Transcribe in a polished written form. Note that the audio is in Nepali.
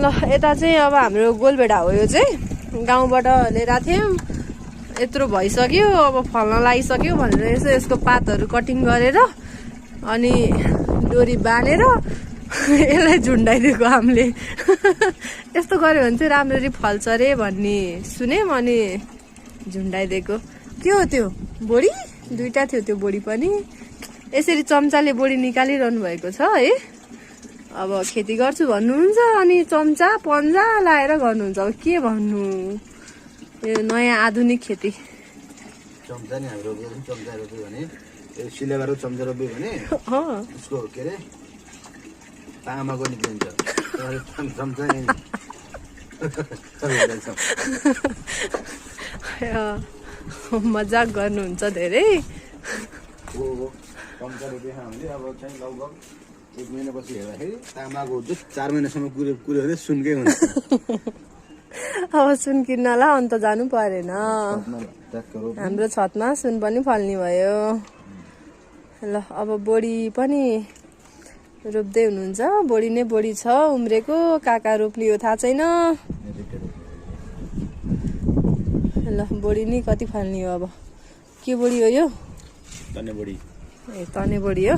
ल यता चाहिँ अब हाम्रो गोलबेडा हो यो चाहिँ गाउँबाट लिएर थियौँ यत्रो भइसक्यो अब फल्न लागिसक्यो भनेर यसको पातहरू कटिङ गरेर अनि डोरी बाँधेर यसलाई झुन्डाइदिएको हामीले यस्तो गर्यो भने चाहिँ राम्ररी फल्छ रे भन्ने सुन्यौँ अनि झुन्डाइदिएको के हो त्यो बोडी दुईटा थियो त्यो बोडी पनि यसरी चम्चाले बोडी निकालिरहनु भएको छ है अब खेती गर्छु भन्नुहुन्छ अनि चम्चा पन्जा लाएर गर्नुहुन्छ अब के भन्नु यो नयाँ आधुनिक खेती चम्चा नि हाम्रो चम्चा रोप्यो भने सिलेबाट चम्चा रोप्यो भने उसको के अरे तामाको निक्लिन्छ चम्चा मजाक गर्नुहुन्छ धेरै चम्चा रोप्यो हामीले अब चाहिँ लगभग 1 महिनापछि हेर्दाखेरि तामाको जस्ट 4 महिनासम्म कुर्यो भने सुनकै हुन्छ अब सुन किन्नलाई अन्त जानु परेन हाम्रो छतमा सुन पनि फल्ने भयो ल अब बोडी पनि रोप्दै हुनुहुन्छ बोडी नै बोडी छ उम्रेको काका रोप्ने हो थाहा छैन ल बोडी नै कति फाल्ने हो अब के बोडी हो यो तने बोडी ए तने बोडी हो